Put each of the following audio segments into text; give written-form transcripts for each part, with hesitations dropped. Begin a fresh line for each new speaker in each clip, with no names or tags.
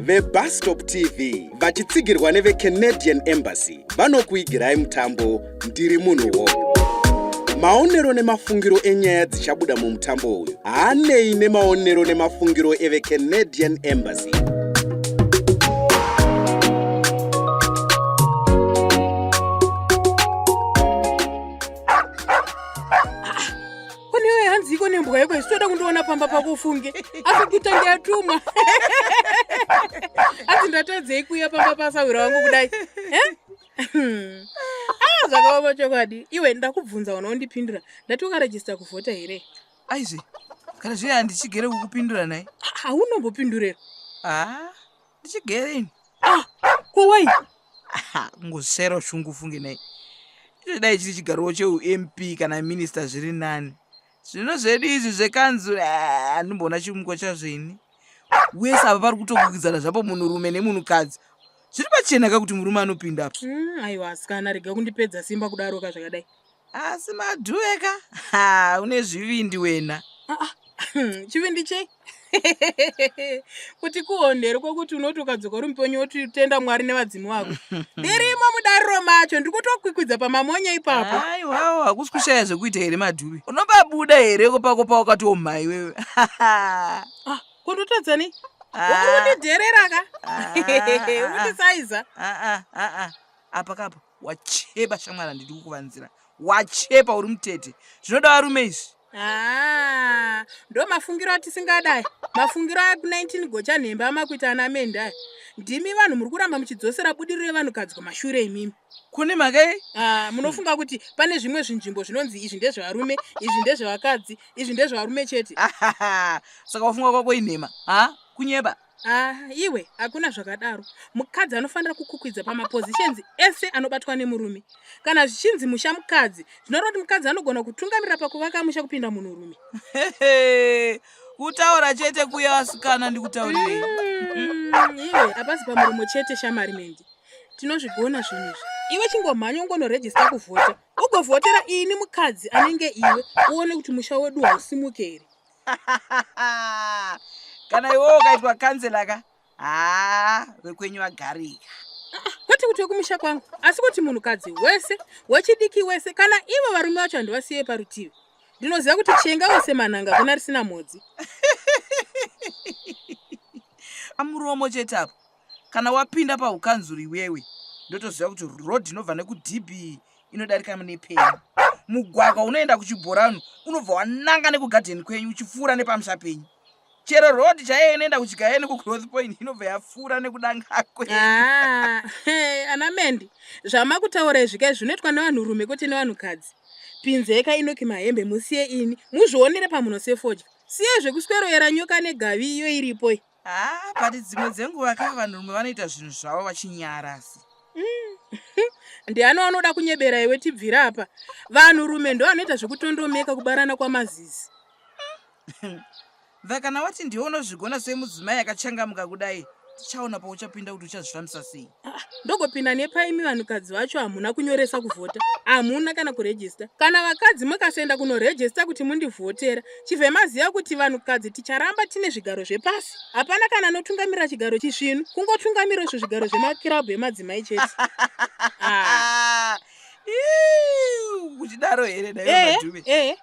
VeBustop TV vachitsigirwa neveCanadian Embassy vanokuigirai mutambo Ndiri Munhuwo. Maonero nemafungiro enyaya dzichabuda mumutambo uyu haanei nemaonero nemafungiro eveCanadian Embassy.
Kune hanzi iko nembwa yako isitoda kundiona pamba pako ufunge asi kutange yatumwa asi ndatadzei kuuya pamba pasahwira wangu kudai eh? ah, zvakaoma chokwadi iwe ndakubvunza wana wondipindura ndati wakarejista kuvhota here
aizve kana zviye handichigere kukupindura nai
haunombopindurera
ah, ndichigere ini
ah, ko wai
kungozvishaira ushungu ufunge nai izvo dai chiri chigarowo cheump kana minista zviri nani zvino zvedu izvi zvekanzuru ah, handimboona chimuko chazvo ini wese apa pari kutokukidzana zvapo munhurume nemunhukadzi zviri pachena ka kuti murume anopinda apa
mm, aiwa asikana rega kundipedza simba kudaro ka zvakadai
asi madhuve ka ha une zvivindi wena
ah, ah. Chivindi chei kuti kuhondere kwokuti unoti ukadzoka uri mupenyu woti tenda mwari nevadzimu vako ndirimo mudariro macho ndiri kutokwikwidza pamamonya ipapo
aiwawo hakusi kushaya zvekuita here madhuve unobabuda here kopako pawakatoomha iwewe
ah, kundotadza nei ah. uri kundidherera ka ah. uri kundisaiza
apa kapa wacheba shamwari handidi kukuvanzira wachepa uri mutete zvinoda varume izvi
Ah, ndo mafungiro atisingadai mafungiro aya ku19 gocha nhembe amakuita ana mende aya ndimi vanhu muri kuramba muchidzosera budiriro yevanhukadzi kumashure imimi
kune mhaka
yei ah, munofunga kuti pane zvimwe zvinzvimbo zvinonzi izvi ndezvevarume izvi ndezvevakadzi izvi ndezvevarume chete
saka wafunga kwako inhema ha kunyeba
Ah, iwe hakuna zvakadaro mukadzi anofanira kukukwidza pamapositions ese anobatwa nemurume kana zvichinzi musha mukadzi zvinoreva kuti mukadzi anogona kutungamirira pakuvaka musha kupinda munhurume
kutaura chete kuya vasikana ndikutaurirei
mm, iwe hapasi pamuromo chete shamari mendi tinozvigona zvinhu izvi iwe chingomhanya ungonorejista kuvhota ugovhotera ini mukadzi anenge iwe uone kuti musha wedu hausimuke here
kana iwewo ukaitwa kanzela ka haa vekwenyu vagarika
kwete kuti wekumusha kwangu asi kuti munhukadzi wese wechidiki wese kana ivo varume vacho handivasiye parutivi ndinoziva kuti chenga wese manhanga kuna risina mhodzi
amuromo chete apo kana wapinda paukanzuru iwewe ndotoziva kuti road inobva nekudb inodarika nepenyu mugwagwa unoenda kuchibhorano unobva wananga nekugadheni kwenyu uchipfuura nepamusha penyu chero road chaiyo inoenda kuchigaya nekugrowth point inobva yapfuura nekudanga kwenyu
ah, ana mendi zvamakutaura izvi kai zvinoitwa nevanhurume kwete nevanhukadzi pinzeka inoki mahembe musiye ini muzvionere pamuno sefodya siyai zvekusweroyera nyoka negavi iyo iripo
haa ah, but dzimwe dzenguva ka vanhurume vanoita zvinhu zvavo vachinyara asi
mm. ndiani wanoda kunyebera iwe tibvira apa vanhurume ndo vanoita zvekutondomeka kubarana kwamazizi
bva kana wati ndiwe unozvigona semudzimai akachangamuka kudai tichaona pauchapinda kuti uchazvifambisa sei
ah, ndogopinda nepaimi vanhukadzi vacho hamuna kunyoresa kuvhota hamuna kana kurejista kana vakadzi mukasaenda kunorejista kuti mundivhotera chibve maziva kuti vanhukadzi ticharamba tine zvigaro zvepasi hapana kana anotungamirira chigaro chisvinu kungotungamira izvo zvigaro zvemakirabhu emadzimai chete
ah. Uchidaro here
daimadhuve eh, eh.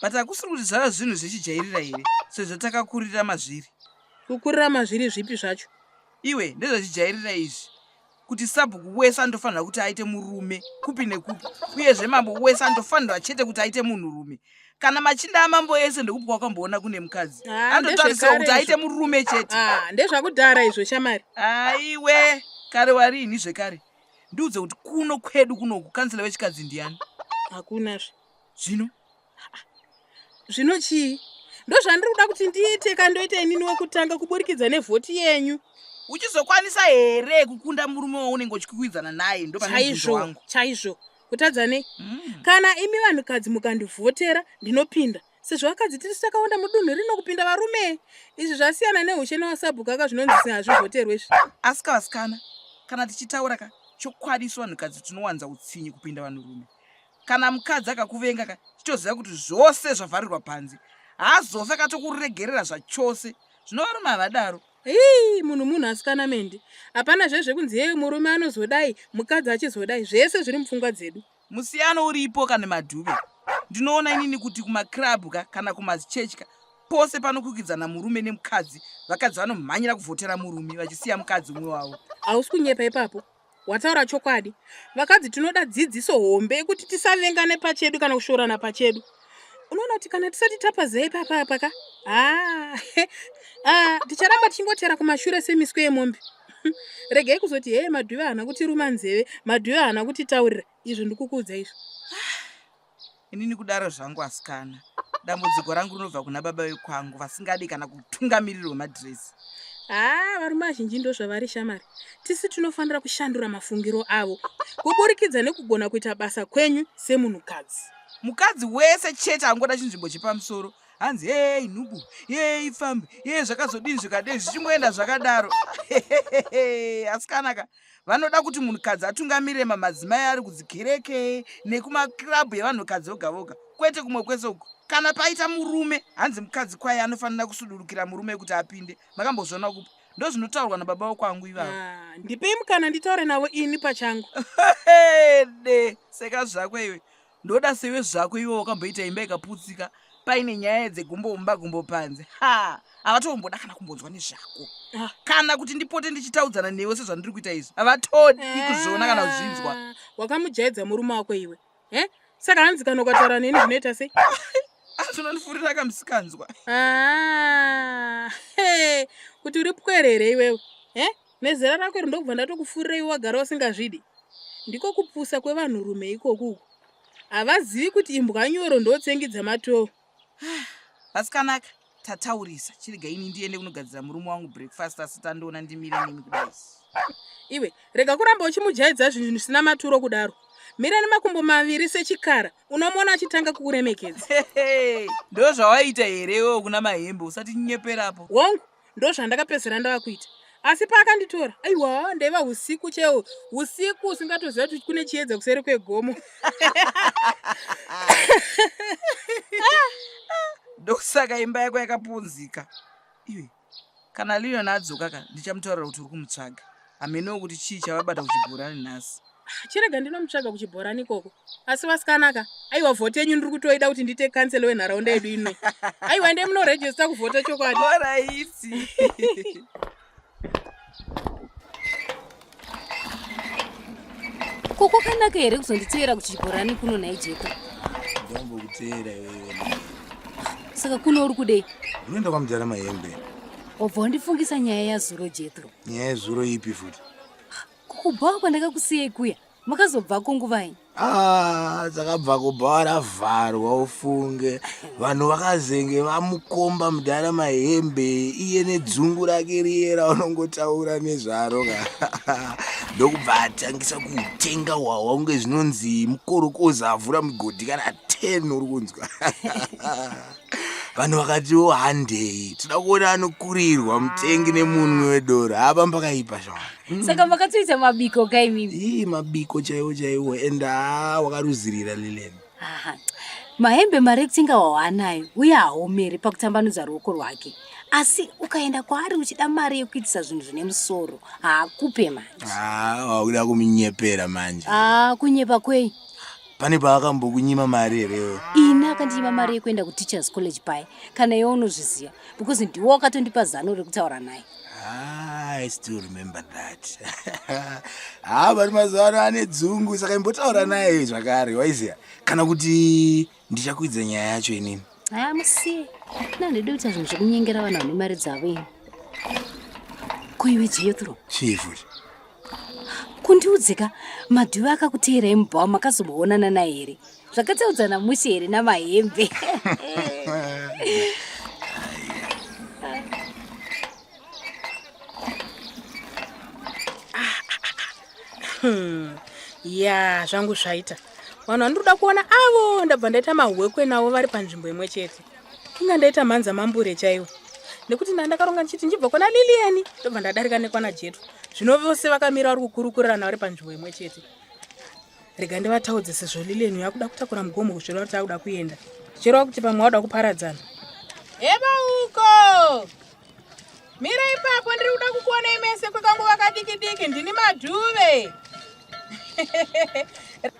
But hakusiri kuti zvava zvinhu zvechijairira here sezvo takakurira mazviri
kukurira mazviri zvipi zvacho
iwe ndezvechijairira izvi kuti sabhuku wese anotofanirwa kuti aite murume kupi nekupi uyezve mambo wese anotofanirwa chete kuti aite munhurume kana machinda amambo ese ndekupi kwakamboona kune mukadzi
ah,
anototarisirwa kuti aite murume chete
ah, ndezvakudhara izvo shamari
aiwe kare wariini zvekare ndiudze kuti kuno kwedu kunoku kanzela wechikadzi ndiyani
hakunazve
zvino
zvino chii ndozvandiri kuda kuti ndiite ka ndoita inini wekutanga kuburikidza nevhoti yenyu
uchizokwanisa here kukunda murume waunenge uchikwikwidzana naye
ndopanechaizvo chaizvo kutadza nei mm. kana imi vanhukadzi mukandivhotera ndinopinda sezvo vakadzi tiri takawanda mudunhu rino kupinda varume izvi zvasiyana neushe newasabhuku ka zvinonzi se hazvivhoterwe izvi
asika vasikana kana tichitaura ka chokwadi isu vanhukadzi tinowanza utsinye kupinda vanhurume kana mukadzi akakuvenga ka chitoziva kuti zvose zvavharirwa panze haazofe akatokuregerera zvachose zvino varume havadaro
Hii, munhu munhu asikana Mendi. Hapana zvezvekunzi yeye murume anozodai, mukadzi achizodai, zvese zviri mupfungwa dzedu.
Musiyano uripo kane madhuve. Ndinoona inini kuti kumaclub ka kana kumazichechi ka pose panokwikwidzana murume nemukadzi vakadzi vanomhanyira kuvhotera murume vachisiya mukadzi umwe wavo.
Hausi kunyepa ipapo. Wataura chokwadi. Vakadzi tinoda dzidziso hombe yekuti tisavengane pachedu kana kushorana pachedu. Unoona kuti kana tisati tapa zai papa apa ka? Ah, ah, ticharamba tichingotera kumashure semiswe yemombe. Regai kuzoti hee madhuve haana kutiruma nzeve, madhuve haana kutitaurira. Izvo ndikukuudza izvo.
Inini kudaro zvangu asikana. Dambudziko rangu rinobva kuna baba vekwangu vasingadi kana kutungamirirwa madhirezi.
Haa varume vazhinji ndozvavari shamari. Tisu tinofanira kushandura mafungiro avo kuburikidza nekugona kuita basa kwenyu semunhukadzi.
Mukadzi wese chete angoda chinzvimbo chepamusoro hanzi hei nhubu hei fambi hei zvakazodini zvikadei zvichingoenda zvakadaro asikanaka Vanoda kuti munhukadzi atungamirire mamadzimai ari kudzikereke nekumakirabhu yevanhukadzi voga voga kwete kumwe kwese uku. Kana paita murume hanzi mukadzi kwaye anofanira kusudurukira murume kuti apinde. Makambozviona kupi? Ndozvinotaurwa nababa vokwangu ivavo.
Ah, ndipei mukana nditaure navo ini pachangu.
De, seka zvako iwe. Ndoda sewe zvako iwe wakamboita imba ikaputsika paine nyaya dzegumbo mumba gumbo panze ha havatomboda kana kumbonzwa nezvako ah. kana kuti ndipote ndichitaudzana newe sezvandiri kuita izvi havatodi kuzviona kana kuzvinzwa
ah, wakamujaidza murume wako iwe eh? saka hanzi kana ukataura neni zvinoita sei
zvinondifurira kamusikanzwa
ah, kuti uri pwere here iwewe eh? Nezera rako iri ndokubva ndatokufurira iwe wagara usingazvidi. Ndiko kupusa kwevanhurume ikoku uku. Havazivi kuti imbwa nyoro ndotsengi dzamatoo.
Vasikanaka, tataurisa. Chirega ini ndiende kunogadzira murume wangu breakfast asi tandiona ndimire nemi kudai.
Iwe, rega kuramba uchimujaidza zvinhu zvisina maturo kudaro. Mira nemakumbo maviri sechikara, unomuona achitanga kukuremekedza.
Ndozvawaiita here iwewe kuna Mahembe usati nyeperapo.
Hongu, ndozvandakapedzisira ndava kuita asi paakanditora aiwa ndaiva usiku chaiwo usiku usingatoziva kuti kune chiedza kuseri kwegomo
ndokusaka imba yako yakapunzika iwe kana leon adzoka ka ndichamutaurira kuti uri kumutsvaga hamenowo kuti chii chavabata kuchibhorani nhasi
Chirega ndinomutsvaga kuchibhorani ikoko. Asi vasikana ka, aiwa vhoti yenyu ndiri kutoida kuti ndiite kansela wenharaunda yedu ino. Aiwa endai munorejista kuvhota chokwadi.
Oraiti.
Ko kwakanaka here kuzonditeera kuchibhorani kuno nhai Jeko?
Ndombokuteera iwewe.
Saka kuno uri kudei?
Unoenda kwamudhara Mahembe.
Wabva wandifungisa nyaya yazuro Jethro.
Nyaya yezuro ipi futi?
Kubhawa kwandakakusiyai kuya makazobvako nguvai?
Ah, takabva kubhawa ravharwa ufunge vanhu vakazenge vamukomba mudhara mahembe iye nedzungu rake riye raunongotaura nezvaro ka ndokubva atangisa kutenga hwahwa kunge zvinonzi mukorokoza avhura mugodhi kana 10 uri kunzwa vanhu vakatiwo handei toda kuona anokurirwa mutengi nemunwe wedoro hapa mbakaipa shamwari
mm. saka makatoita mabiko ka imimi
ii mabiko chaiwo chaiwo and haa wakaruzirira lilen
mahembe mari ekutenga wawaanayo uye haomeri pakutambanudza ruoko rwake asi ukaenda kwaari uchida mari yekuitisa zvinhu zvine musoro haakupe manje
wakuda kumunyepera manje
ah, kunyepa kwei
pane paakambokunyima mari here
ini akandinyima mari yekuenda kuteachers college paye kana iwe unozviziva because ndiwo wakatondipa zano rekutaura naye
ah, i still remember that haa vari mazuva ano ane dzungu saka imbotaura naye zvakare waiziva kana kuti ndichakuidza nyaya yacho inini
haa musiye ina handidi kuita zvinhu zvekunyengera vanhu vane mari dzavo ini ko iwe jethro
chii futi
kundiudzika madhuve akakuteerai mubhawa makazomboonana naye here zvakataudzana mushe here namahembe
Ya zvangu zvaita vanhu vandinoda kuona avo ndabva ndaita mahwekwe navo vari panzvimbo imwe chete inga ndaita mhanza mambure chaiwo nekuti ndandakaronga ndichiti ndichibva kwana lilian ndobva ndadarika nekwana jetu zvino vose vakamira vari kukurukurirana vari panzvimbo imwe chete rega ndivataudze sezvo lilian yakuda kutakura mugomo kuzvireva kuti akuda kuenda zvichireva kuti pamwe wada kuparadzana eva uko Mira ipapo, ndiri kuda kukuonai mese kwekanguva kadiki diki. Ndini Madhuve.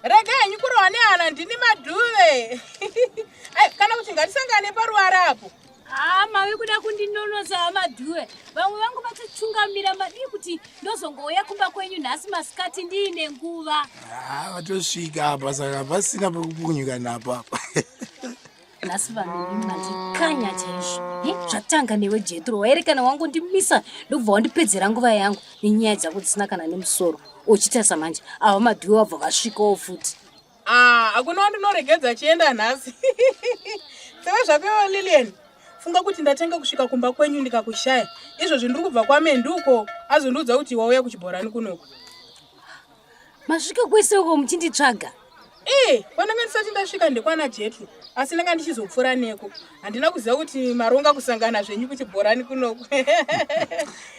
Rega henyu kurohwa nehana, ndini Madhuve. Ai, kana kuti ngatisangane paruware apo.
Haa, mave kuda kundinonosa vaMadhuve. Vamwe vangu vatochungamira, madii kuti ndozongouya kumba kwenyu nhasi masikati ndiine nguva.
Haa, vatosvika apa, saka pasina pekupukunyuka napo apa.
Nhasi vanhu imi mandikanya chaizvo. Zvatanga newe Jetro, waerekana wangondimisa ndobva wandipedzera nguva yangu nenyaya dzako dzisina kana nemusoro. Uchitarisa manje ava Madhuve vabva vasvikawo futi.
Ah, hakuna wandinoregedza achienda nhasi. Sewe zvako iwe Lilian, funga kuti ndatenga kusvika kumba kwenyu ndikakushaya. Izvozvi ndiri kubva kwaMendi uko azondiudza kuti wauya kuchibhorani kunoku.
Masvika kwese uko muchinditsvaga?
Ee, kwandanga ndisati ndasvika ndekwana Jetro, asi ndanga ndichizopfuura neko. Handina kuziva kuti maronga kusangana zvenyu kuchibhorani kunoku.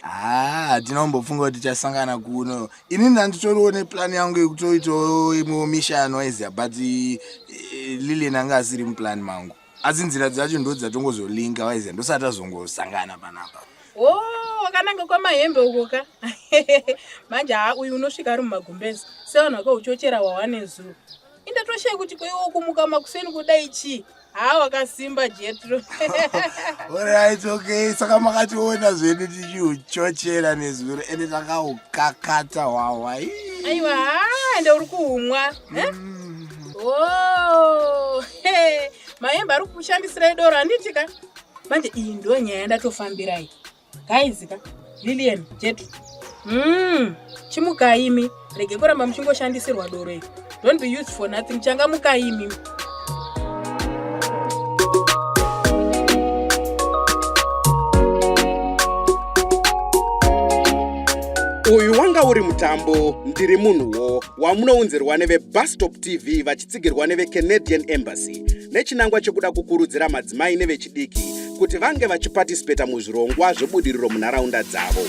Haa, hatina kumbofunga kuti tichasangana kuno. Ini ndanditoriwo neplan yangu yekutoitawo imwewo mishano aiziva, but Lilian anga asiri muplan mangu. Asi nzira dzacho ndo dzatongozolinka waiziva, ndosati tazongosangana panapa.
Oh, wakananga kwamahembe uko ka. Manje haa, uyu unosvika ari mumagumbezi sevanhu vakauchochera hwahwa nezuro. Indatoshaye kuti koiwo kumuka makuseni kudai chii? Haa, wakasimba Jetro.
Alright, okay, saka makationa zvedu tichiuchochera nezuro, ende takaukakata hwahwa.
Aiwa, haa, ende uri kuumwa. Eh? Oh, hey, mahembe ari kukushandisirai doro handiti ka? Manje iyi ndo nyaya yandatofambirai. Guys ka, Lilian, Jetro. Chimukai imi, rege kuramba muchingoshandisirwa doro iri. Don't be used for nothing. Changamukai imi.
Uyu wanga uri mutambo Ndiri Munhuwo wamunounzirwa neveBustop TV vachitsigirwa neveCanadian Embassy nechinangwa chekuda kukurudzira madzimai nevechidiki kuti vange vachipatisipeta muzvirongwa zvebudiriro munharaunda dzavo.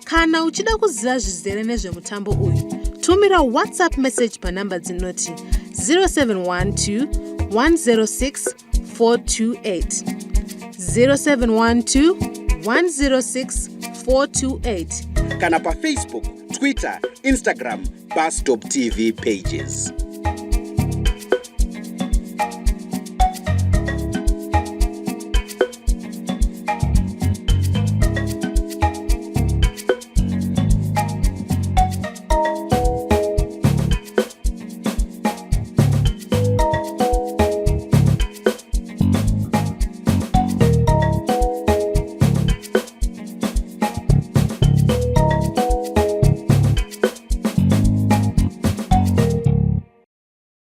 Kana uchida kuziva zvizere nezvemutambo uyu, tumira WhatsApp message panhamba dzinoti 0712 106 428, 0712 106 428,
kana paFacebook, Twitter, Instagram, Bustop TV pages.